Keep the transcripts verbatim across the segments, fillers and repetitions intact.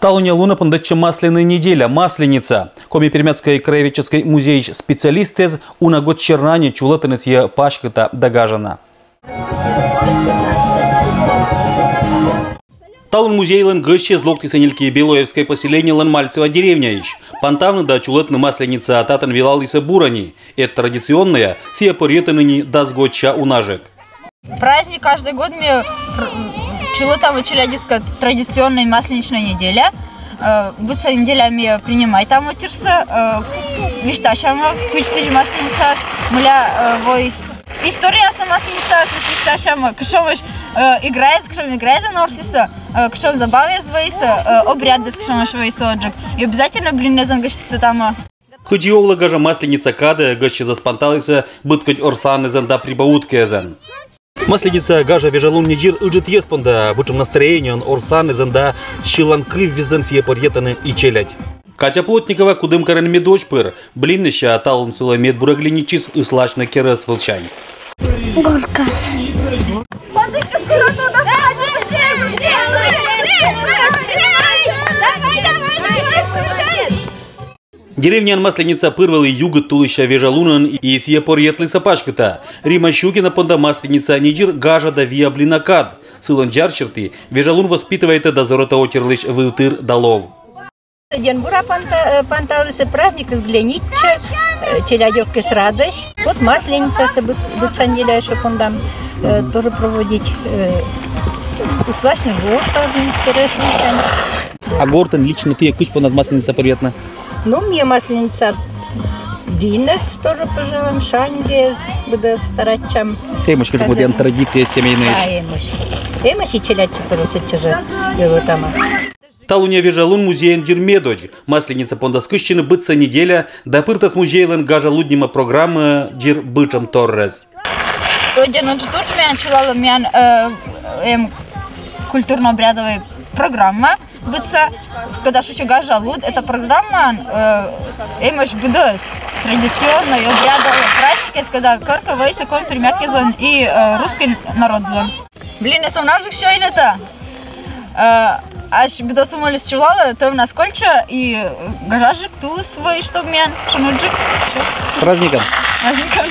Талунъя лунӧ пондӧдчӧ Масляная неделя, Масленица. Коми-Пермяцкӧй краеведческӧй музейысь специалистъяс уна год серти чулӧтӧны сійӧ паськыта да гажана. Талун музейлӧн гӧсьтъяс локтісӧ нельки Белоевскӧй поселениелӧн Мальцево деревняысь. Пантавны да чулӧтны Масленица татӧн велалісӧ бура ни. Эд традиционнӧя сійӧ пӧрйӧтӧны ни дас годся унажӧк. Праздник каждый год ми пр-, чулӧтам челядьыскӧд традиционнӧй масленичнӧй неделя. Э, быдса неделя ми принимайтам отирсӧ, э, висьтасям, кыдз сідз масленицаыс, мыля, э, воис. Историясӧ масленицаыс висьтасям, кутшӧмӧсь, э, играыс, кутшӧм играыс ворсісӧ, э, кутшӧм забаваыс воис, э, обрядыс кутшӧмӧсь воис ӧжик. И обязательно блиннас гӧститам. Кыдзи овлӧ гажа Масленица кадӧ, гӧсьтъясӧс панталісӧ быдкодь орсанінӧн да прибаутказӧн. Масленица гажа вежалун ни дзир ыджыт йӧз понда, быдӧн настроениеӧн, орсанінӧн да сьылан кывъясӧн сійӧ пӧрйӧтӧны и челядь. Катя Плотникова Кудымкарын медводз пыр. Блиннысьӧн талун сылы медбура глинитчис ысласьны керӧс вывсянь. Горкас. Деревняын Масленица пыр вӧлі югыд тулысся вежалунӧн, и сійӧ пӧрйӧтлісӧ паськыта. Римма Щукина понда Масленица ни дзир гажа да виа блина кад. Сылӧн дзар серти, вежалун воспитывайтӧ да зорӧтӧ отирлысь вывтыр да лов. День бура панта-, э, панталісӧ, праздникыс глянитчӧ, э, челядьӧс радӧсь. Вот Масленицасӧ быд-, быдса неделя ещё пондам, э, тоже проводить, э, ысласьны гортад, интересующан. А гортын лично тіян кыдз понда Масленица пӧрйӧтны? Ну, ми Масленица блиннас тоже пӧжалам, шаньгӧс быдӧс старайтчам. Эмӧсь кыдз мӧдъян традиция семейная. А, эмӧсь. Эмӧсь и челядь тоже сэтчӧ жӧ велӧтӧма. Талунъя вежалун музейын дзир медодз. Масленица пондас кыссьыны быдса неделя да пыртас музейлӧн «Гажа луд» нима программаӧ дзир быдӧн торъяс. Ӧдйӧ нин тшӧтш миян чулалӧ миян, э, эм культурно-обрядовӧй программа быдса, кодӧс шусьӧ «Гажа луд». Эта программаын, э, эмӧсь быдӧс традиционнӧй обрядовӧй праздникъяс, кодӧс коркӧ воисӧ коми-пермяк кизлӧн и, э, русскӧй народлӧн. Блиннас унажык сёйнытӧ. Э, ась быдӧс умӧльыс чулалӧ, тӧвнас кольччӧ и, э, гажаджык тулыс воис, чтоб миян шоныджык. Праздникӧн! Праздникӧн!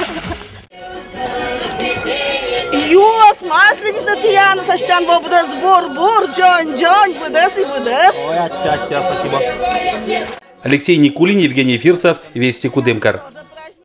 Юас, Масленица тіянлы, сэтчӧ во быдӧс бур-бур, дзонь-дзонь, быдӧс и быдӧс. Ой, аттьӧ, аттьӧ, спасибо. Алексей Никулин, Евгений Фирсов, «Вести», Кудымкар.